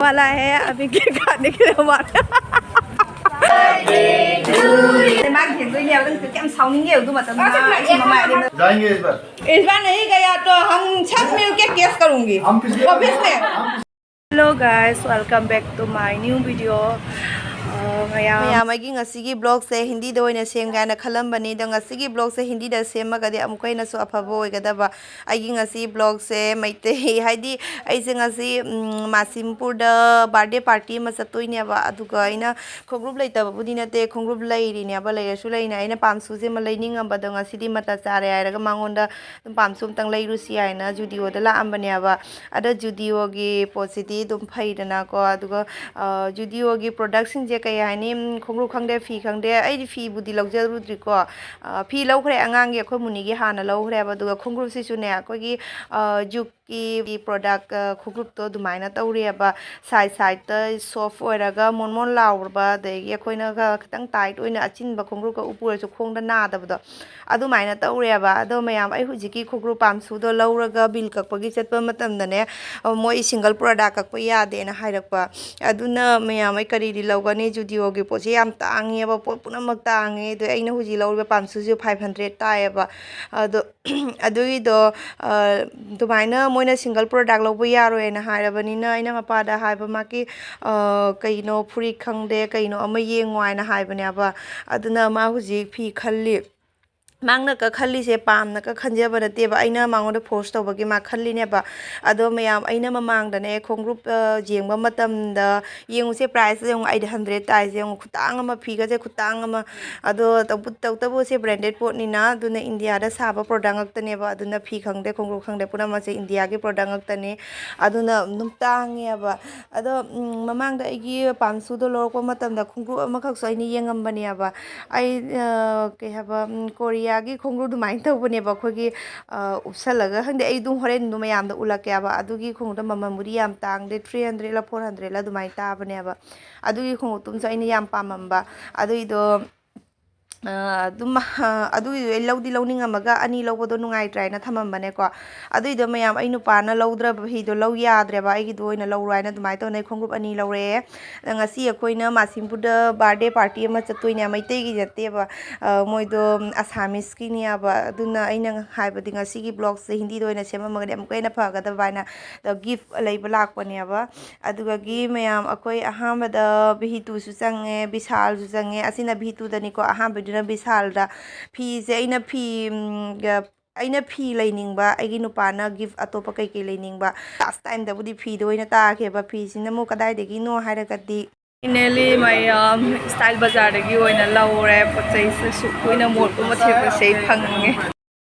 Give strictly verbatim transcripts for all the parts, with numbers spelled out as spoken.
वाला है, अभी केक काटने के लिए हमारे। ꯃꯥꯒꯤ ꯍꯦꯟꯗꯣꯏꯅꯦꯕ, ꯅꯪ ꯀꯌꯥꯝ ꯁꯥꯎꯅꯤꯡꯉꯦ ꯑꯗꯨ ꯃꯇꯝꯗ꯫ ꯑꯩꯁꯨ ꯃꯃꯥꯏ ꯑꯅꯤꯃꯛ जाएंगे इस बार। इस बार नहीं गया तो हम सब मिलके केस करूंगी हम किसी ऑफिस में। Hello guys, welcome back to my new video. Uh, ꯃꯌꯥꯝ, ꯃꯌꯥꯝ ꯑꯩꯒꯤ ꯉꯁꯤꯒꯤ ꯕ꯭ꯂꯣꯒꯁꯦ ꯍꯤꯟꯗꯤꯗ ꯑꯣꯏꯅ ꯁꯦꯝꯒꯦ ꯍꯥꯏꯅ ꯈꯜꯂꯝꯕꯅꯤ, ꯑꯗꯣ ꯉꯁꯤꯒꯤ ꯕ꯭ꯂꯣꯒꯁꯦ ꯍꯤꯟꯗꯤꯗ ꯁꯦꯝꯃꯒꯗꯤ ꯑꯃꯨꯛꯀ ꯍꯦꯟꯅꯁꯨ ꯑꯐꯕ ꯑꯣꯏꯒꯗꯕ꯫ ꯑꯩꯒꯤ ꯉꯁꯤ ꯕ꯭ꯂꯣꯒꯁꯦ ꯃꯩꯇꯩ, ꯍꯥꯏꯗꯤ ꯑꯩꯁꯦ ꯉꯁꯤ, ꯎꯝ, ꯃꯥꯁꯤꯝꯄꯨꯔꯗ ꯕꯥꯔꯗꯦ ꯄꯥꯔꯇꯤ ꯑꯃ ꯆꯠꯇꯣꯏꯅꯦꯕ꯫ ꯑꯗꯨꯒ ꯑꯩꯅ ꯈꯣꯡꯒ꯭ꯔꯨꯞ ꯂꯩꯇꯕꯕꯨꯗꯤ ꯅꯠꯇꯦ, ꯈꯣꯡꯒ꯭ꯔꯨꯞ ꯂꯩꯔꯤꯅꯦꯕ, ꯂꯩꯔꯁꯨ ꯂꯩꯅ ꯑꯩꯅ ꯄꯥꯝ ꯁꯨꯁꯦ ꯑꯃ ꯂꯩꯅꯤꯡꯉꯝꯕꯗꯣ ꯉꯁꯤꯗꯤ ꯃꯇꯝ ꯆꯥꯔꯦ ꯍꯥꯏꯔꯒ ꯃꯉꯣꯟꯗ ꯑꯗꯨꯝ ꯄꯥꯝ ꯁꯨ ꯑꯝꯇꯪ ꯂꯩꯔꯨꯁꯤ ꯍꯥꯏꯅ ꯖꯨꯗꯤꯑꯣꯗ ꯂꯥꯛꯑꯝꯕꯅꯦꯕ꯫ ꯑꯗꯣ ꯖꯨꯗꯤꯑꯣꯒꯤ ꯄꯣꯠꯁꯤꯗꯤ ꯑꯗꯨꯝ ꯐꯩꯗꯅꯀꯣ꯫ ꯑꯗꯨꯒ, ꯑ, ꯖꯨꯗꯤꯑꯣꯒꯤ ꯄ꯭ꯔꯗꯛꯁꯤꯡꯁꯦ ꯀꯩ ꯍꯥꯏꯅꯤ, ꯎꯝ, ꯈꯣꯡꯒ꯭ꯔꯨꯞ ꯈꯪꯗꯦ, ꯐꯤ ꯈꯪꯗꯦ, ꯑꯩꯗꯤ ꯐꯤꯕꯨꯗꯤ ꯂꯧꯖꯔꯨꯗ꯭ꯔꯤꯀꯣ꯫ ꯑ, ꯐꯤ ꯂꯧꯈ꯭ꯔꯦ, ꯑꯉꯥꯡꯒꯤ ꯑꯩꯈꯣꯏ ꯃꯨꯅꯤꯒꯤ ꯍꯥꯟꯅ ꯂꯧꯈ꯭ꯔꯦꯕ꯫ ꯑꯗꯨꯒ ꯈꯣꯡꯒ꯭ꯔꯨꯞꯁꯤꯁꯨꯅꯦ, ꯑꯩꯈꯣꯏꯒꯤ, ꯑ, ꯖꯨꯛꯀꯤ ꯄ꯭ꯔꯗꯛ, ꯑ, ꯈꯣꯡꯒ꯭ꯔꯨꯞꯇꯣ ꯑꯗꯨꯃꯥꯏꯅ ꯇꯧꯔꯦꯕ꯫ ꯁꯥꯏꯗ ꯁꯥꯏꯗꯇ ꯁꯣꯐ ꯑꯣꯏꯔꯒ ꯃꯣꯟ ꯃꯣꯟ ꯂꯥꯎꯔꯕ, ꯑꯗꯒꯤ ꯑꯩꯈꯣꯏꯅꯒ ꯈꯤꯇꯪ ꯇꯥꯏꯠ ꯑꯣꯏꯅ ꯑꯆꯤꯟꯕ ꯈꯣꯡꯒ꯭ꯔꯨꯞꯀ ꯎꯞꯄꯨꯔꯁꯨ ꯈꯣꯡꯗ ꯅꯥꯗꯕꯗꯣ, ꯑꯗꯨꯃꯥꯏꯅ ꯇꯧꯔꯦꯕ꯫ ꯑꯗꯣ ꯃꯌꯥꯝ, ꯑꯩ ꯍꯧꯖꯤꯛꯀꯤ ꯈꯣꯡꯒ꯭ꯔꯨꯞ ꯄꯥꯝꯁꯨꯗꯣ ꯂꯧꯔꯒ ꯕꯤꯜ ꯀꯛꯄꯒꯤ ꯆꯠꯄ ꯃꯇꯝꯗꯅꯦ, ꯑ, ꯃꯣꯏ ꯁꯤꯡꯒꯜ ꯄ꯭ꯔꯗꯛ ꯀꯛꯄ ꯌꯥꯗꯦꯅ ꯍꯥꯏꯔꯛꯄ꯫ ꯑꯗꯨꯅ ꯃꯌꯥꯝ, ꯑꯩ ꯀꯔꯤꯗꯤ ꯂꯧꯒꯅꯤ? ꯖꯨꯗꯤꯑꯣꯒꯤ ꯄꯣꯠꯁꯦ ꯌꯥꯝ ꯇꯥꯡꯉꯦꯕ, ꯄꯣꯠ ꯄꯨꯝꯅꯃꯛ ꯇꯥꯡꯉꯦ꯫ ꯑꯗꯣ ꯑꯩꯅ ꯍꯧꯖꯤꯛ ꯂꯧꯔꯤꯕ ꯄꯥꯝꯁꯨꯁꯦ ꯐꯥꯏꯚ ꯍꯟꯗ꯭ꯔꯦꯠ ꯇꯥꯏꯌꯦꯕ꯫ ꯑꯗꯣ ꯑꯗꯨꯒꯤꯗꯣ, ꯑ, ꯑꯗꯨꯃꯥꯏꯅ ꯃꯣꯏꯅ ꯁꯤꯡꯒꯜ ꯄ꯭ꯔꯗꯛ ꯂꯧꯕ ꯌꯥꯔꯣꯏꯅ ꯍꯥꯏꯔꯕꯅꯤꯅ, ꯑꯩꯅ ꯃꯄꯥꯗ ꯍꯥꯏꯕ, ꯃꯥꯒꯤ, ꯑ, ꯀꯩꯅꯣ, ꯐꯨꯔꯤꯠ ꯈꯪꯗꯦ, ꯀꯩꯅꯣ ꯑꯃ ꯌꯦꯡꯉꯣ ꯍꯥꯏꯅ ꯍꯥꯏꯕꯅꯦꯕ꯫ ꯑꯗꯨꯅ ꯃꯥ ꯍꯧꯖꯤꯛ ꯐꯤ ꯈꯜꯂꯤ꯫ ꯃꯥꯅ ꯀꯛꯍꯜꯂꯤꯁꯦ ꯄꯥꯝꯅ ꯀꯛꯍꯟꯖꯕ ꯅꯠꯇꯦꯕ, ꯑꯩꯅ ꯃꯉꯣꯟꯗ ꯐꯣꯔꯁ ꯇꯧꯕꯒꯤ ꯃꯥ ꯈꯜꯂꯤꯅꯦꯕ꯫ ꯑꯗꯣ ꯃꯌꯥꯝ, ꯑꯩꯅ ꯃꯃꯥꯡꯗꯅꯦ ꯈꯣꯡꯒ꯭ꯔꯨꯞ, ꯑ, ꯌꯦꯡꯕ ꯃꯇꯝꯗ, ꯌꯦꯡꯉꯨꯁꯦ, ꯄ꯭ꯔꯥꯏꯁꯁꯦ ꯌꯦꯡꯉꯨ, ꯑꯩꯠ ꯍꯟꯗ꯭ꯔꯦꯠ ꯇꯥꯏꯁꯦ ꯌꯦꯡꯉꯨ, ꯈꯨꯇꯥꯡ ꯑꯃ, ꯐꯤꯒꯁꯦ ꯈꯨꯇꯥꯡ ꯑꯃ꯫ ꯑꯗꯣ ꯇꯧꯕ-, ꯇꯧꯇꯕꯨ ꯁꯦ ꯕ꯭ꯔꯦꯟꯗꯦꯠ ꯄꯣꯠꯅꯤꯅ, ꯑꯗꯨꯅ ꯏꯟꯗꯤꯌꯥꯗ ꯁꯥꯕ ꯄ꯭ꯔꯗꯛ ꯉꯥꯛꯇꯅꯦꯕ꯫ ꯑꯗꯨꯅ ꯐꯤ ꯈꯪꯗꯦ, ꯈꯣꯡꯒ꯭ꯔꯨꯞ ꯈꯪꯗꯦ, ꯄꯨꯝꯅꯃꯛꯁꯦ ꯏꯟꯗꯤꯌꯥꯒꯤ ꯄ꯭ꯔꯗꯛ ꯉꯥꯛꯇꯅꯦ꯫ ꯑꯗꯨꯅ ꯑꯗꯨꯝ ꯇꯥꯡꯉꯦꯕ꯫ ꯑꯗꯣ, ꯎꯝ, ꯃꯃꯥꯡꯗ ꯑꯩꯒꯤ ꯄꯥꯝꯁꯨꯗꯣ ꯂꯧꯔꯛꯄ ꯃꯇꯝꯗ ꯈꯣꯡꯒ꯭ꯔꯨꯞ ꯑꯃꯈꯛꯁꯨ ꯑꯩꯅ ꯌꯦꯡꯉꯝꯕꯅꯦꯕ꯫ ꯑꯩ, ꯑ, ꯀꯩ ꯍꯥꯏꯕ, ꯎꯝ, ꯀꯣꯔꯤꯌꯥꯒꯤ ꯈꯣꯡꯒ꯭ꯔꯨꯞ ꯑꯗꯨꯃꯥꯏꯅ ꯇꯧꯕꯅꯦꯕ, ꯑꯩꯈꯣꯏꯒꯤ, ꯑ, ꯎꯞꯁꯜꯂꯒ, ꯈꯪꯗꯦ, ꯑꯩ ꯑꯗꯨꯝ ꯍꯣꯔꯦꯟ ꯑꯗꯨꯝ ꯃꯌꯥꯝꯗ ꯎꯠꯂꯛꯀꯦꯕ꯫ ꯑꯗꯨꯒꯤ ꯈꯣꯡꯒ꯭ꯔꯨꯞꯇꯣ ꯃꯃꯜꯕꯨꯗꯤ ꯌꯥꯝ ꯇꯥꯡꯗꯦ, ꯊ꯭ꯔꯤ ꯍꯟꯗ꯭ꯔꯦꯠꯂ ꯐꯣꯔ ꯍꯟꯗ꯭ꯔꯦꯠꯂ ꯑꯗꯨꯃꯥꯏꯅ ꯇꯥꯕꯅꯦꯕ꯫ ꯑꯗꯨꯒꯤ ꯈꯣꯡꯎꯞꯇꯨꯝꯁꯨ ꯑꯩꯅ ꯌꯥꯝ ꯄꯥꯝꯃꯝꯕ꯫ ꯑꯗꯨꯏꯗꯣ ꯑꯗꯨꯝ ꯑꯗꯨꯒꯤꯗꯨ ꯑꯩ ꯂꯧꯗꯤ ꯂꯧꯅꯤꯡꯉꯝꯃꯒ ꯑꯅꯤ ꯂꯧꯕꯗꯣ ꯅꯨꯡꯉꯥꯏꯇ꯭ꯔꯦ ꯍꯥꯏꯅ ꯊꯝꯃꯝꯕꯅꯦꯀꯣ꯫ ꯑꯗꯨꯏꯗꯣ ꯃꯌꯥꯝ, ꯑꯩ ꯅꯨꯄꯥꯅ ꯂꯧꯗ꯭ꯔꯕ ꯐꯤꯗꯣ ꯂꯧ ꯌꯥꯗ꯭ꯔꯦꯕ, ꯑꯩꯒꯤꯗꯣ ꯑꯣꯏꯅ ꯂꯧꯔꯣ ꯍꯥꯏꯅ ꯑꯗꯨꯃꯥꯏꯅ ꯇꯧꯅ ꯑꯩ ꯈꯣꯡꯎꯞ ꯑꯅꯤ ꯂꯧꯔꯛꯑꯦ꯫ ꯑꯗ ꯉꯁꯤ ꯑꯩꯈꯣꯏꯅ ꯃꯥꯁꯤꯝꯄꯨꯔꯗ ꯕꯥꯔꯗꯦ ꯄꯥꯔꯇꯤ ꯑꯃ ꯆꯠꯇꯣꯏꯅꯦ, ꯃꯩꯇꯩꯒꯤ ꯅꯠꯇꯦꯕ, ꯃꯣꯏꯗꯣ ꯑꯁꯥꯃꯤꯁꯀꯤꯅꯦꯕ꯫ ꯑꯗꯨꯅ ꯑꯩꯅ ꯍꯥꯏꯕꯗꯤ ꯉꯁꯤꯒꯤ ꯕ꯭ꯂꯣꯛꯁꯦ ꯍꯤꯟꯗꯤꯗ ꯑꯣꯏꯅ ꯁꯦꯝꯃꯝꯃꯒꯗꯤ ꯑꯃꯨꯛꯀ ꯍꯦꯟꯅ ꯐꯒꯗꯕ ꯍꯥꯏꯅ꯫ ꯑꯗꯣ ꯒꯤꯐ ꯂꯩꯕ ꯂꯥꯛꯄꯅꯦꯕ꯫ ꯑꯗꯨꯗꯒꯤ ꯃꯌꯥꯝ ꯑꯩꯈꯣꯏ ꯑꯍꯥꯟꯕꯗ ꯚꯤꯍꯤꯇꯨꯁꯨ ꯆꯪꯉꯦ, ꯕꯤꯁꯥꯜꯁꯨ ꯆꯪꯉꯦ꯫ ꯑꯁꯤꯅ ꯚꯤꯍꯤꯇꯨꯗꯅꯤꯀꯣ, ꯑꯍꯥꯟꯕꯩꯗꯨꯅ ꯕꯤꯁꯥꯜꯗ꯫ ꯐꯤꯁꯦ ꯑꯩꯅ ꯐꯤ, ꯎꯝ, ꯒ-, ꯑꯩꯅ ꯐꯤ ꯂꯩꯅꯤꯡꯕ, ꯑꯩꯒꯤ ꯅꯨꯄꯥꯅ ꯒꯤꯐ ꯑꯇꯣꯞꯄ ꯀꯩꯀꯩ ꯂꯩꯅꯤꯡꯕ꯫ ꯂꯥꯁ ꯇꯥꯏꯝꯗꯕꯨꯗꯤ ꯐꯤꯗꯣ ꯑꯣꯏꯅ ꯇꯥꯈꯤꯕ꯫ ꯐꯤꯁꯤꯅ ꯑꯃꯨꯛ ꯀꯗꯥꯏꯗꯒꯤꯅꯣ ꯍꯥꯏꯔꯒꯗꯤ, ꯐꯥꯏꯅꯦꯂꯤ ꯃꯌꯥꯝ ꯁ꯭ꯇꯥꯏꯜ ꯕꯖꯥꯔꯗꯒꯤ ꯑꯣꯏꯅ ꯂꯧꯔꯦ ꯄꯣꯠ ꯆꯩꯁꯦ꯫ ꯁꯨꯛ ꯀꯨꯏꯅ ꯃꯣꯜ ꯄꯨꯝꯕ ꯊꯦꯛꯄꯁꯦ ꯑꯩ ꯐꯪꯉꯦ꯫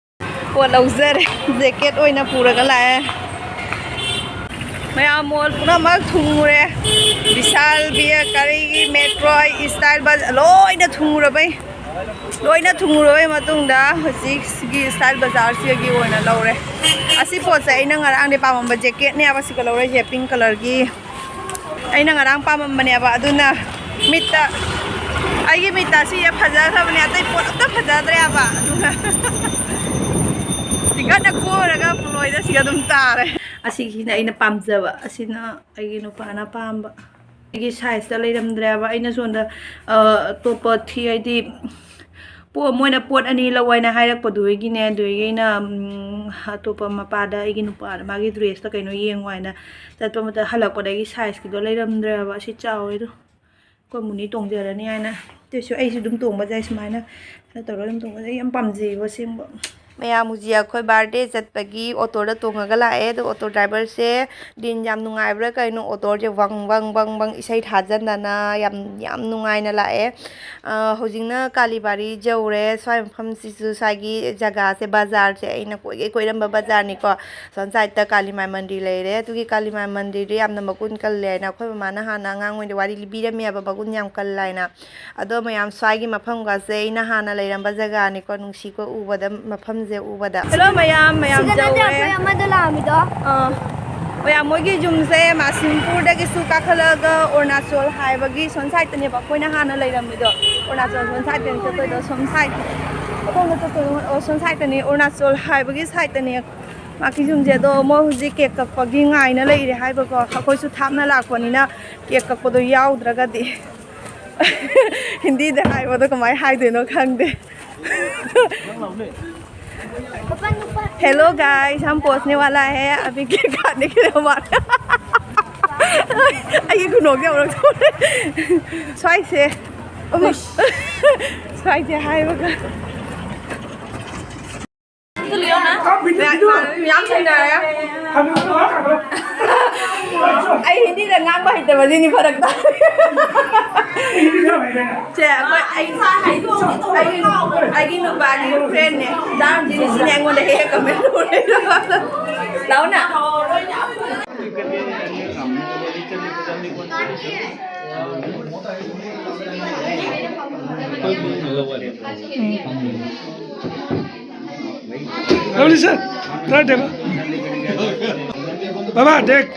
ꯄꯣꯠ ꯂꯧꯖꯔꯦ꯫ ꯖꯦꯀꯦꯠ ꯑꯣꯏꯅ ꯄꯨꯔꯒ ꯂꯥꯛꯑꯦ꯫ ꯃꯌꯥꯝ ꯃꯣꯜ ꯄꯨꯝꯅꯃꯛ ꯊꯨꯡꯉꯨꯔꯦ꯫ ꯕꯤꯁꯥꯜ, ꯕꯤ-, ꯀꯔꯤꯒꯤ, ꯃꯦꯇ꯭ꯔꯣ, ꯁ꯭ꯇꯥꯏꯜ ꯕꯖꯥꯔ ꯂꯣꯏꯅ ꯊꯨꯡꯉꯨꯔꯕꯩ꯫ ꯂꯣꯏꯅ ꯊꯨꯡꯉꯨꯔꯕꯩ ꯃꯇꯨꯡꯗ ꯍꯧꯖꯤꯛꯁꯤꯒꯤ ꯁ꯭ꯇꯥꯏꯜ ꯕꯖꯥꯔꯁꯤꯗꯒꯤ ꯑꯣꯏꯅ ꯂꯧꯔꯦ꯫ ꯑꯁꯤ ꯄꯣꯠꯁꯦ ꯑꯩꯅ ꯉꯔꯥꯡꯗꯩ ꯄꯥꯝꯃꯝꯕ ꯖꯦꯀꯦꯠꯅꯦꯕ ꯁꯤꯒ ꯂꯧꯔꯛꯏꯁꯦ, ꯄꯤꯡ ꯀꯂꯔꯒꯤ꯫ ꯑꯩꯅ ꯉꯔꯥꯡ ꯄꯥꯝꯃꯝꯕꯅꯦꯕ, ꯑꯗꯨꯅ ꯃꯤꯠꯇ, ꯑꯩꯒꯤ ꯃꯤꯠꯇ ꯑꯁꯤ ꯐꯖꯈ꯭ꯔꯕꯅꯦ, ꯑꯇꯩ ꯄꯣꯠ ꯑꯝꯇ ꯐꯖꯗ꯭ꯔꯦꯕ꯫ ꯑꯗꯨꯒ ꯆꯤꯡꯈꯠꯅ ꯀꯣꯏꯔꯒ ꯄꯨꯡꯂꯣꯏꯗ ꯁꯤꯒ ꯑꯗꯨꯝ ꯇꯥꯔꯦ꯫ ꯑꯁꯤꯒꯤꯁꯤꯅ ꯑꯩꯅ ꯄꯥꯝꯖꯕ, ꯑꯁꯤꯅ ꯑꯩꯒꯤ ꯅꯨꯄꯥꯅ ꯄꯥꯝꯕ꯫ ꯑꯩꯒꯤ ꯁꯥꯏꯖꯇ ꯂꯩꯔꯝꯗ꯭ꯔꯦꯕ꯫ ꯑꯩꯅ ꯁꯣꯝꯗ, ꯑ, ꯑꯇꯣꯞꯄ ꯊꯤ-, ꯍꯥꯏꯗꯤ ꯄꯣ-, ꯃꯣꯏꯅ ꯄꯣꯠ ꯑꯅꯤ ꯂꯧ ꯍꯥꯏꯅ ꯍꯥꯏꯔꯛꯄꯗꯨꯒꯤꯅꯦ, ꯑꯗꯨꯒꯤ ꯑꯩꯅ, ꯎꯝ, ꯑꯇꯣꯞꯄ ꯃꯄꯥꯗ, ꯑꯩꯒꯤ ꯅꯨꯄꯥꯗ ꯃꯥꯒꯤ ꯗ꯭ꯔꯦꯁꯇ ꯀꯩꯅꯣ ꯌꯦꯡꯉꯨ ꯍꯥꯏꯅ ꯆꯠꯄ ꯃꯇꯝꯗ ꯍꯜꯂꯛꯄꯗ ꯑꯩꯒꯤ ꯁꯥꯏꯖꯀꯤꯗꯣ ꯂꯩꯔꯝꯗ꯭ꯔꯦꯕ꯫ ꯑꯁꯤ ꯆꯥꯎꯋꯦ ꯑꯗꯣ꯫ ꯑꯩꯈꯣꯏ ꯃꯨꯅꯤ ꯇꯣꯡꯖꯔꯅꯤ ꯍꯥꯏꯅ꯫ ꯑꯗꯨꯏꯁꯨ ꯑꯩꯁꯨ ꯑꯗꯨꯝ ꯇꯣꯡꯕꯁꯦ ꯁꯨꯃꯥꯏꯅ ꯀꯩꯅꯣ ꯇꯧꯔꯒ ꯑꯗꯨꯝ ꯇꯣꯡꯕꯁꯦ ꯑꯩ ꯌꯥꯝ ꯄꯥꯝꯖꯩꯌꯦꯕ ꯑꯁꯦꯡꯕ꯫ ꯃꯌꯥꯝ ꯍꯧꯖꯤꯛ ꯑꯩꯈꯣꯏ ꯕꯥꯔꯗꯦ ꯆꯠꯄꯒꯤ ꯑꯣꯇꯣꯗ ꯇꯣꯡꯉꯒ ꯂꯥꯛꯑꯦ꯫ ꯑꯗꯣ ꯑꯣꯇꯣ ꯗ꯭ꯔꯥꯏꯚꯔꯁꯦ ꯗꯤꯟ ꯌꯥꯝ ꯅꯨꯡꯉꯥꯏꯕ꯭ꯔꯥ ꯀꯩꯅꯣ, ꯑꯣꯇꯣꯁꯦ ꯋꯪ ꯋꯪ ꯋꯪ ꯋꯪ ꯏꯁꯩ ꯊꯥꯖꯟꯗꯅ ꯌꯥꯝ, ꯌꯥꯝ ꯅꯨꯡꯉꯥꯏꯅ ꯂꯥꯛꯑꯦ꯫ ꯑ, ꯍꯧꯖꯤꯛꯅ ꯀꯥꯂꯤꯕꯥꯔꯤ ꯌꯧꯔꯦ꯫ ꯁ꯭ꯋꯥꯏ ꯃꯐꯝꯁꯤꯁꯨ, ꯁ꯭ꯋꯥꯏꯒꯤ ꯖꯒꯥꯁꯦ, ꯕꯖꯥꯔꯁꯦ ꯑꯩꯅ ꯀꯣꯏꯒꯩ ꯀꯣꯏꯔꯝꯕ ꯕꯖꯥꯔꯅꯤꯀꯣ꯫ ꯁꯣꯝ ꯁꯥꯏꯗꯠꯇ ꯀꯥꯂꯤ ꯃꯥꯏ ꯃꯟꯗꯤꯔ ꯂꯩꯔꯦ꯫ ꯑꯗꯨꯒꯤ ꯀꯥꯂꯤ ꯃꯥꯏ ꯃꯟꯗꯤꯔꯗꯨ ꯌꯥꯝꯅ ꯃꯒꯨꯟ ꯀꯜꯂꯦ ꯍꯥꯏꯅ ꯑꯩꯈꯣꯏ ꯃꯃꯥꯅ ꯍꯥꯟꯅ ꯑꯉꯥꯡ ꯑꯣꯏꯔꯤꯉꯩꯗ ꯋꯥꯔꯤ ꯂꯤꯕꯤꯔꯝꯃꯦꯕ, ꯃꯒꯨꯟ ꯌꯥꯝ ꯀꯜꯂꯦ ꯍꯥꯏꯅ꯫ ꯑꯗꯣ ꯃꯌꯥꯝ, ꯁ꯭ꯋꯥꯏꯒꯤ ꯃꯐꯝꯒꯁꯦ ꯑꯩꯅ ꯍꯥꯟꯅ ꯂꯩꯔꯝꯕ ꯖꯒꯥꯅꯤꯀꯣ꯫ ꯅꯨꯡꯁꯤꯀꯣ ꯎꯕꯗ, ꯃꯐꯝꯁꯦ ꯎꯕꯗ꯫ ꯍꯜꯂꯣ ꯃꯌꯥꯝ, ꯃꯌꯥꯝ ꯁꯤꯗ ꯅꯠꯇ꯭ꯔꯣ ꯌꯧꯔꯦ꯫ ꯑꯩꯈꯣꯏ ꯑꯃꯗ ꯂꯥꯛꯑꯝꯃꯤꯗꯣ? ꯑꯥ꯫ ꯃꯌꯥꯝ, ꯃꯣꯏꯒꯤ ꯌꯨꯝꯁꯦ ꯃꯥꯁꯤꯝꯄꯨꯔꯗꯒꯤꯁꯨ ꯀꯥꯈꯠꯂꯒ ꯑꯔꯨꯅꯥꯆꯜ ꯍꯥꯏꯕꯒꯤ ꯁꯣꯝ ꯁꯥꯏꯗꯠꯇꯅꯦꯕ ꯑꯩꯈꯣꯏꯅ ꯍꯥꯟꯅ ꯂꯩꯔꯝꯃꯤꯗꯣ꯫ ꯑꯔꯨꯅꯥꯆꯜ ꯁꯣꯝ ꯁꯥꯏꯗꯇꯅꯤ ꯆꯠꯇꯣꯏꯗꯣ, ꯁꯣꯝ ꯁꯥꯏꯗ꯫ ꯑꯗꯣꯝꯗ ꯆꯠꯇꯣꯏꯅꯣ? ꯑꯣ, ꯁꯣꯝ ꯁꯥꯏꯗꯇꯅꯤ, ꯑꯔꯨꯅꯥꯆꯜ ꯍꯥꯏꯕꯒꯤ ꯁꯥꯏꯗꯇꯅꯤ꯫ ꯃꯥꯀꯤ ꯌꯨꯝꯁꯦ꯫ ꯑꯗꯣ ꯃꯣꯏ ꯍꯧꯖꯤꯛ ꯀꯦꯛ ꯀꯛꯄꯒꯤ ꯉꯥꯏꯅ ꯂꯩꯔꯦ ꯍꯥꯏꯕꯀꯣ꯫ ꯑꯩꯈꯣꯏꯁꯨ ꯊꯥꯞꯅ ꯂꯥꯛꯄꯅꯤꯅ ꯀꯦꯛ ꯀꯛꯄꯗꯣ ꯌꯥꯎꯗ꯭ꯔꯒꯗꯤ꯫ ꯍꯤꯟꯗꯤꯗ ꯍꯥꯏꯕꯗꯣ ꯀꯃꯥꯏꯅ ꯍꯥꯏꯗꯣꯏꯅꯣ ꯈꯪꯗꯦ꯫ Hello guys, हम पहुंचने वाला है अभी केक खाने के लिए हमारे। ꯑꯩꯒꯤ ꯈꯨꯅꯣꯛꯁꯦ ꯑꯃꯨꯛ ꯇꯧꯔꯦ꯫ ꯁ꯭ꯋꯥꯏꯁꯦ꯫ ꯁ꯭ꯋꯥꯏꯁꯦ ꯍꯥꯏꯕꯒ꯫ ꯌꯥꯝ ꯊꯦꯡꯅꯔꯦ꯫ ꯑꯩ ꯍꯤꯟꯗꯤꯗ ꯉꯥꯡꯕ ꯍꯩꯇꯕꯁꯤꯅꯤ ꯐꯔꯛ ꯇꯥꯔꯦ꯫ ꯁꯦ, ꯑꯩꯈꯣꯏ, ꯑꯩ, ꯑꯩꯒꯤ, ꯑꯩꯒꯤ ꯅꯨꯄꯥꯒꯤ ꯐ꯭ꯔꯦꯟꯅꯦ꯫ ꯗꯥꯝꯁꯤꯅꯤ, ꯁꯤꯅꯦ ꯑꯩꯉꯣꯟꯗ ꯍꯦꯛ ꯍꯦꯛ ꯀꯃꯦꯟ ꯇꯧꯔꯛꯏꯗꯣ꯫ ꯂꯥꯛꯑꯣꯅ꯫ ꯎꯝ꯫ ꯂꯧꯂꯤ ꯁꯦ, ꯈꯔ ꯗꯦꯕ꯫ ꯕꯥꯕꯥ, ꯗꯦꯛ꯫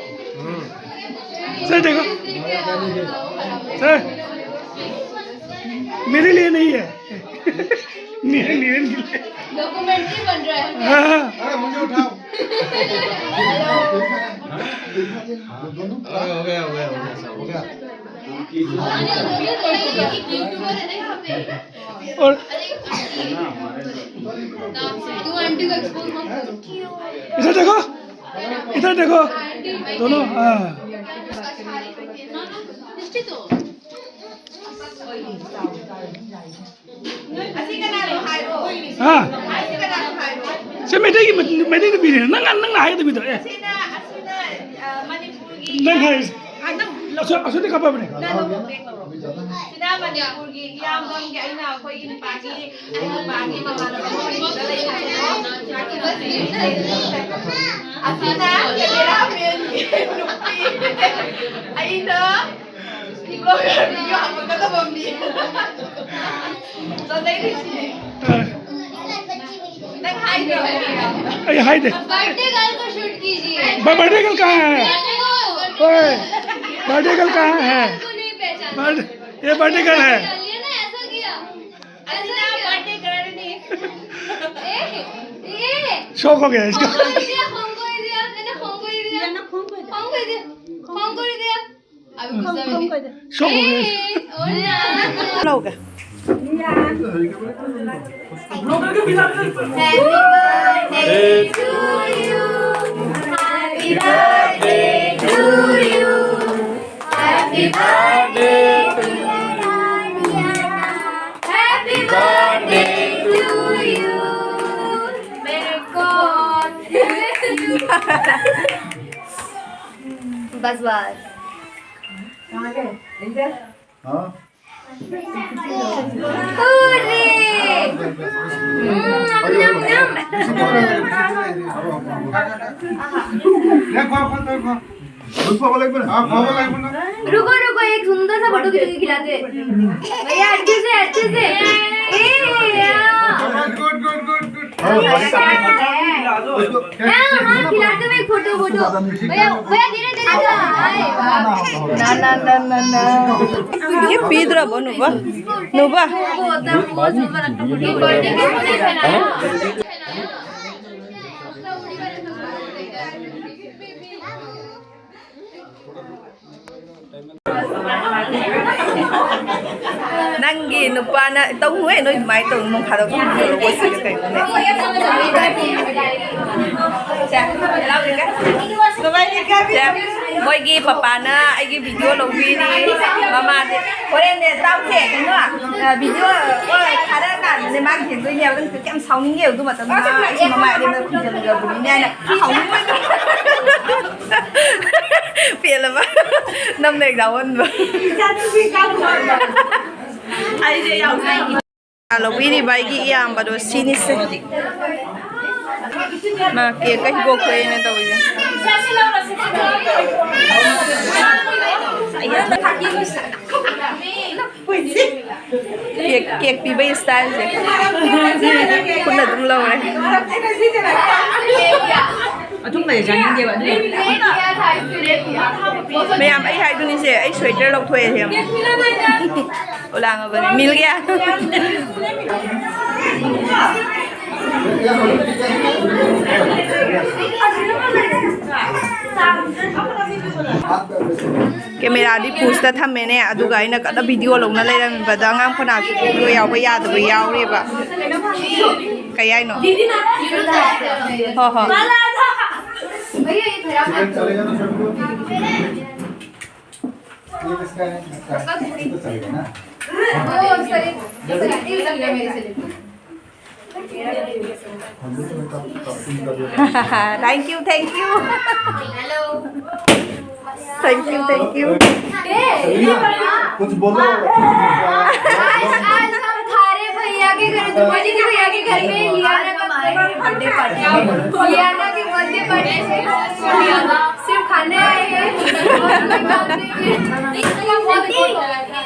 ꯁꯦ, ꯗꯦꯛ꯫ ꯁꯦ, मेरे लिए नहीं है। नीरन, नीरन के लिए। डॉक्यूमेंट्री बन रहा है। हाँ, हाँ। अरे, मुझे उठाओ। दोनों? हो गया, हो गया, हो गया, सब हो गया। और इधर देखो, इधर देखो, दोनों, हाँ। हाँ। ꯁꯦ, ꯃꯩꯇꯩꯒꯤ, ꯃꯩꯇꯩ ꯅꯨꯄꯤꯅꯦ꯫ ꯅꯪ, ꯅꯪꯅ ꯍꯥꯏꯒꯗꯕꯤꯗꯣ, ꯑꯦ꯫ ꯑꯁꯤꯅ, ꯑꯁꯤꯅ, ꯑ, ꯃꯅꯤꯄꯨꯔꯒꯤ ꯅꯪ ꯍꯥꯏ-, ꯑ, ꯅꯪ ꯑꯁꯣ-, ꯑꯁꯣꯝꯗ ꯀꯥꯞꯄꯕꯅꯦ꯫ ꯅꯪ ꯂꯧꯔꯣ, ꯕꯦꯛ ꯂꯧꯔꯣ꯫ ꯁꯤꯅ ꯃꯅꯤꯄꯨꯔꯒꯤ ꯏꯌꯥꯝꯕꯝꯒꯤ, ꯑꯩꯅ ꯑꯩꯈꯣꯏꯒꯤ ꯅꯨꯄꯥꯒꯤ, ꯑꯩ ꯅꯨꯄꯥꯒꯤ ꯃꯃꯥꯟꯅꯕ ꯑꯃ ꯂꯩꯕꯀꯣ꯫ ꯑꯁꯤꯅ ꯀꯦꯃꯦꯔꯥꯃꯦꯟꯒꯤ ꯅꯨꯄꯤ꯫ ꯑꯩꯅ ꯕ꯭ꯂꯣꯒꯔ ꯚꯤꯗꯤꯑꯣ ꯍꯥꯞꯄꯛꯀꯗꯕ ꯃꯤ꯫ ꯆꯠꯅꯩꯔꯤꯁꯤꯅꯦ꯫ ꯑ꯫ ꯅꯪ ꯍꯥꯏꯗ꯭ꯔꯣ? ꯑꯩ ꯍꯥꯏꯗꯦ꯫ बर्थडे गर्ल को शूट कीजिए। ब-, बर्थडे गर्ल कहाँ है? नहीं, वो ओए, बर्थडे गर्ल कहाँ है? को नहीं पहचानते। बर्थ-, ये बर्थडे गर्ल है। चलिए ना, ऐसा Shock हो गया इसका। खंग কৰি দিয়া, খং কৰি দিয়া, এনে খং কৰি দিয়া। খং কৰি দিয়া। খং কৰি দিয়া। খং কৰি দিয়া। আমি গুচি যাম এতিয়া। খং কৰি দিয়া। Shock हो गया इसका। এই, অ, না। লওঁগে। Happy birthday to you. Happy birthday to you. Happy birthday to you. Happy birthday to you. May God bless you. बस, बस। कहाँ गए? इधर? हाँ। अरे! हम्म, नम, नम, नम। देखो, देखो, देखो। रुको, रुको, एक सुंदर सा फोटो खींच के खिलाते हैं। भैया, अच्छे से, अच्छे से। ए, या। Good, good, good, good, good। हाँ, हाँ, खिलाते हुए फोटो, फोटो। भैया, भैया, धीरे, धीरे। अरे, वाह। ना, ना, ना, ना, ना। ये पीद रहा, बो, नुबा। नुबा। वो होता है, वो जो बड़ा ये बर्थडे का फोटो है ना? ꯅꯪꯒꯤ ꯅꯨꯄꯥꯅ ꯇꯧꯅꯨꯍꯦ, ꯅꯣꯏ ꯑꯗꯨꯃꯥꯏꯅ ꯇꯧꯅꯨ, ꯅꯣꯡ ꯐꯥꯗꯣꯛ ꯇꯧꯅꯨ, ꯀꯩꯅꯣꯅꯦ꯫ ꯁꯦ, ꯃꯣꯏꯒꯤ ꯄꯄꯥꯅ ꯑꯩꯒꯤ ꯚꯤꯗꯤꯑꯣ ꯂꯧꯕꯤꯔꯤ꯫ ꯃꯃꯥꯗꯤ ꯍꯣꯔꯦꯟꯅꯦ ꯆꯥꯎꯁꯦ, ꯀꯩꯅꯣ, ꯚꯤꯗꯤꯑꯣ ꯊꯥꯔꯛꯑꯀꯥꯟꯗꯅꯦ ꯃꯥꯒꯤ ꯍꯦꯟꯗꯣꯏꯅꯦꯕ꯫ ꯅꯪ ꯀꯌꯥꯝ ꯁꯥꯎꯅꯤꯡꯉꯦ ꯑꯗꯨ ꯃꯇꯝꯗ꯫ ꯑꯩꯁꯨ ꯃꯃꯥꯏ ꯑꯅꯤꯃꯛ ꯈꯨꯝꯖꯤꯜꯂꯨꯔꯕꯅꯤꯅꯦ ꯍꯥꯏꯅ ꯁꯥꯎꯅꯤꯡꯕ꯫ ꯄꯦꯜꯂꯕ꯫ ꯅꯝꯅ ꯑꯦꯛꯖꯥꯝ ꯑꯣꯟꯕ꯫ ꯑꯩꯁꯦ ꯌꯥꯎꯖꯩ꯫ ꯂꯧꯕꯤꯔꯤꯕ ꯑꯩꯒꯤ ꯏꯌꯥꯝꯕꯗꯣ ꯁꯤꯅꯤꯁꯦ꯫ ꯃꯥ ꯀꯦꯛꯀ ꯍꯤꯒꯣꯛ ꯊꯣꯛꯑꯦꯅ ꯇꯧꯔꯤꯁꯦ꯫ ꯀꯦꯛ, ꯀꯦꯛ ꯄꯤꯕꯩ ꯁ꯭ꯇꯥꯏꯜꯁꯦ꯫ ꯈꯨꯠꯅ ꯑꯗꯨꯝ ꯂꯧꯔꯦ꯫ ꯑꯊꯨꯝꯕꯁꯦ ꯆꯥꯅꯤꯡꯗꯦꯕ, ꯑꯗꯨꯅ꯫ ꯃꯌꯥꯝ, ꯑꯩ ꯍꯥꯏꯗꯨꯅꯤꯁꯦ, ꯑꯩ ꯁ꯭ꯋꯦꯇꯔ ꯂꯧꯊꯣꯛꯑꯦ ꯁꯦ꯫ ꯑꯣꯂꯥꯡꯉꯕꯅꯤ꯫ ꯃꯤꯜꯒꯦ꯫ ꯀꯦꯃꯦꯔꯥꯗꯤ ꯄꯨꯁꯇ ꯊꯝꯃꯦꯅꯦ, ꯑꯗꯨꯒ ꯑꯩꯅ ꯀꯟꯅ ꯚꯤꯗꯤꯑꯣ ꯂꯧꯅ ꯂꯩꯔꯝꯃꯤꯕꯗ ꯑꯉꯥꯡ ꯐꯅꯥ ꯚꯤꯗꯤꯑꯣ ꯌꯥꯎꯕ ꯌꯥꯗꯕ ꯌꯥꯎꯔꯦꯕ꯫ ꯀꯩ ꯍꯥꯏꯅꯣ? ꯍꯣ ꯍꯣ꯫ ये किसका है? इसका। इसको चलेगा ना? वो सर, ये सर, ये सर, ये सर। हम लोग तो कब, कब तुम कर रहे हो? Thank you, thank you. Hello. Thank you, thank you. कुछ बोलो। आज, आज हम खा रहे भैया के घर, दुबई के भैया के घर में लियाना का बर्थडे पार्टी। लियाना के बर्थडे पार्टी। सिर्फ खाने आए हैं। बहुत important है।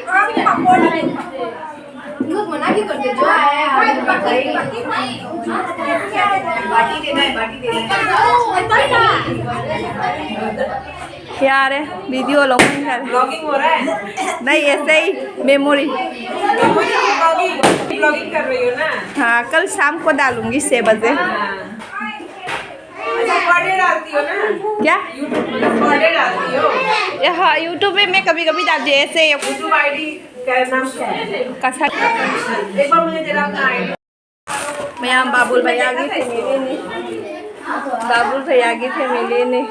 बहुत important है। लोग मना क्यों करते? जो आया है, हमें तो खाएंगे। बाटी देना है, बाटी देना है। क्या रे, वीडियो लॉगिंग कर। ब्लॉगिंग हो रहा है। नहीं, ऐसे ही मेमोरी। ब्लॉगिंग, ब्लॉगिंग कर रही हो ना? हाँ, कल शाम को डालूंगी छह बजे। हाँ। अच्छा, बर्थडे डालती हो ना? क्या? यूट्यूब में बर्थडे डालती हो? ये हाँ, यूट्यूब पे मैं कभी कभी डालती हूँ, ऐसे ही। यूट्यूब आईडी का नाम क्या है? कसा। एक बार मुझे तेरा अपना आईडी। ꯃꯌꯥꯝ ꯕꯥꯕꯨꯜ ꯚꯩꯌꯥꯒꯤ ꯐꯦꯃꯤꯂꯤꯅꯤ꯫ ꯕꯥꯕꯨꯜ ꯚꯩꯌꯥꯒꯤ ꯐꯦꯃꯤꯂꯤꯅꯤ꯫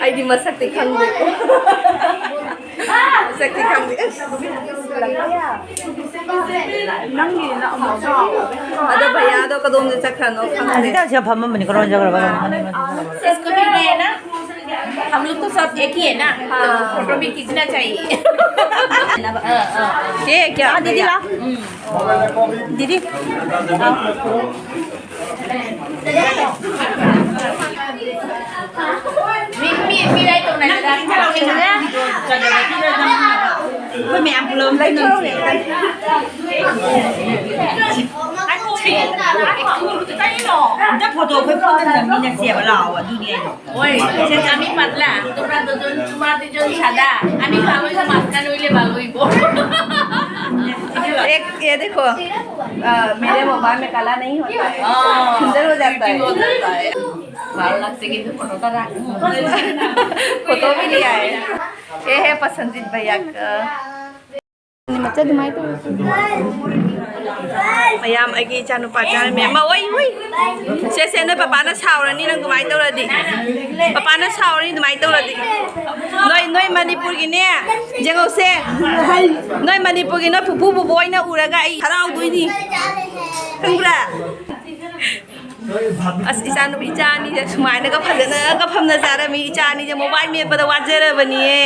ꯑꯩꯗꯤ ꯃꯁꯛꯇꯤ ꯈꯪꯗꯦꯀꯣ꯫ ꯃꯁꯛꯇꯤ ꯈꯪꯗꯦ꯫ ꯑꯁ, ꯅꯪꯒꯤꯅ ꯑꯃꯨꯛ ꯆꯥꯎ꯫ ꯑꯗꯣ ꯚꯩꯌꯥꯗꯣ ꯀꯗꯣꯝꯗ ꯆꯠꯈ꯭ꯔꯅꯣ ꯈꯪꯗꯦ꯫ ꯑꯁꯤꯗ ꯁꯤꯗ ꯐꯝꯃꯝꯕꯅꯤ, ꯀꯔꯣꯝ ꯆꯠꯈ꯭ꯔꯕ? इसको भी ले ना, हम लोग तो सब एक ही है ना, तो फोटो भी खींचना चाहिए। ये क्या? हाँ, दीदी, ला। दीदी, आओ। ꯃꯤ, ꯃꯤ, ꯃꯤ ꯂꯥꯏ ꯇꯧꯅꯔꯦꯗ꯫ ꯑꯩꯈꯣꯏ ꯃꯌꯥꯝ ꯄꯨꯂꯞ ꯂꯩꯇꯧꯔꯦ꯫ ꯀꯩꯅꯣ? ꯑꯝꯇ ꯐꯣꯇꯣ ꯑꯩꯈꯣꯏ ꯄꯨꯟꯅ ꯅꯝꯃꯤꯟꯅꯁꯦꯕ, ꯂꯥꯛꯑꯣ, ꯑꯗꯨꯅꯦ ꯑꯩꯗꯣ꯫ ওই, সে আমি পাতলা, তোমরা দুজন, তোমরা দুজন সাদা, আমি কালো, যে মাঝখানে হইলে ভালো হইব। एक ये देखो, अ, मेरे मोबाइल में काला नहीं होता है, सुंदर हो जाता है। बारह लाख से कितने फोटो का रहा? फोटो भी लिया है। ये है पसंदीद भैया का। ꯃꯌꯥꯝ ꯑꯩꯒꯤ ꯏꯆꯥꯅꯨꯄꯥ ꯆꯥꯔꯝꯃꯦ꯫ ꯑꯃ, ꯑꯣꯏ, ꯑꯣꯏ꯫ ꯁꯦ, ꯁꯦ, ꯅꯣꯏ ꯄꯄꯥꯅ ꯁꯥꯎꯔꯅꯤ ꯅꯪ ꯑꯗꯨꯃꯥꯏꯅ ꯇꯧꯔꯗꯤ꯫ ꯄꯄꯥꯅ ꯁꯥꯎꯔꯅꯤ ꯑꯗꯨꯃꯥꯏꯅ ꯇꯧꯔꯗꯤ꯫ ꯅꯣꯏ, ꯅꯣꯏ ꯃꯅꯤꯄꯨꯔꯒꯤꯅꯦ, ꯌꯦꯡꯉꯧꯁꯦ꯫ ꯅꯣꯏ ꯃꯅꯤꯄꯨꯔꯒꯤ ꯅꯣꯏ ꯄꯨꯄꯨ ꯕꯨꯕꯣꯛ ꯑꯣꯏꯅ ꯎꯔꯒ ꯑꯩ ꯍꯔꯥꯎꯗꯣꯏꯅꯤ꯫ ꯈꯪꯕ꯭ꯔꯥ? ꯑꯁ, ꯏꯆꯥꯅꯨꯄꯤ, ꯏꯆꯥ ꯑꯅꯤꯁꯦ ꯁꯨꯃꯥꯏꯅꯒ ꯐꯖꯅꯒ ꯐꯝꯅ ꯆꯥꯔꯝꯃꯤ꯫ ꯏꯆꯥ ꯑꯅꯤꯁꯦ ꯃꯣꯕꯥꯏꯜ ꯃꯦꯠꯄꯗ ꯋꯥꯖꯔꯕꯅꯤꯌꯦ꯫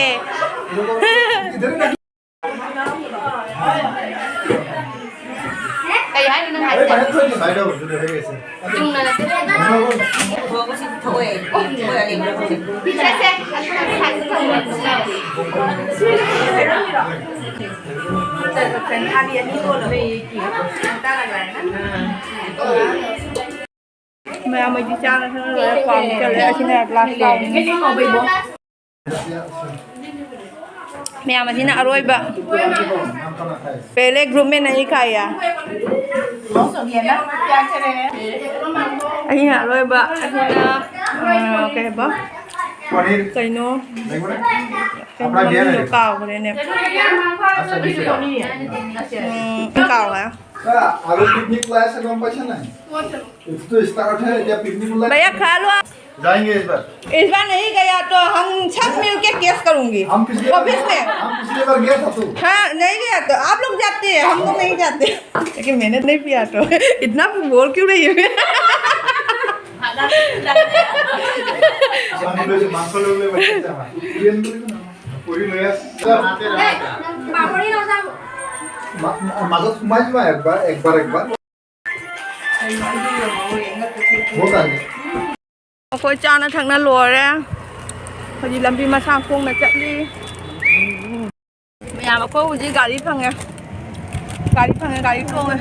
ꯀꯩ ꯍꯥꯏꯅꯣ ꯅꯪ ꯍꯥꯏꯁꯦ? ꯆꯨꯝꯅ ꯅꯠꯇꯦ꯫ ꯁꯦ, ꯁꯦ꯫ ꯃꯌꯥꯝ ꯑꯩꯗꯤ ꯆꯥꯅ ꯊꯛꯅ ꯂꯣꯏꯔꯦ, ꯈ꯭ꯋꯥꯡ ꯆꯜꯂꯦ꯫ ꯑꯁꯤꯅ ꯂꯥꯁ ꯇꯥꯕꯅꯤ꯫ ꯃꯌꯥꯝ ꯑꯁꯤꯅ ꯑꯔꯣꯏꯕ꯫ पहले ग्रुप में नहीं खाया। ꯑꯩꯅ ꯑꯔꯣꯏꯕ꯫ ꯑꯁꯤꯅ, ꯑ, ꯀꯩ ꯍꯥꯏꯕ? ꯀꯩꯅꯣ? ꯀꯩꯅꯣ ꯃꯃꯤꯡꯗꯣ ꯀꯥꯎꯈ꯭ꯔꯦꯅꯦ꯫ ꯎꯝ, ꯀꯥꯎꯈ꯭ꯔꯦ꯫ आलू पिकनिक लाया से कम पैसा नहीं। तो इसका अर्थ है क्या पिकनिक में भैया, खा लो आप। जाएंगे इस बार। इस बार नहीं गया तो हम सब मिलके केस करूंगी। हम पिछली बार ऑफिस में। हम पिछली बार गया था तो। हाँ, नहीं गया तो आप लोग जाते हैं, हम लोग नहीं जाते। लेकिन मैंने नहीं पिया तो इतना बोल क्यों रही है? मांस ले ले, मांस ले ले, बच्चा। ये पूरी नया। मा-, मा-, मांस घुमाई मा एक बार, एक बार, एक बार। बहुत आ गया। ꯑꯩꯈꯣꯏ ꯆꯥꯅ ꯊꯛꯅ ꯂꯣꯏꯔꯦ꯫ ꯍꯧꯖꯤꯛ ꯂꯝꯕꯤ ꯃꯁꯥꯡ ꯈꯣꯡꯅ ꯆꯠꯂꯤ꯫ ꯃꯌꯥꯝ ꯑꯩꯈꯣꯏ ꯍꯧꯖꯤꯛ ꯒꯥꯔꯤ ꯐꯪꯉꯦ꯫ ꯒꯥꯔꯤ ꯐꯪꯉꯦ, ꯒꯥꯔꯤ ꯇꯣꯡꯉꯦ꯫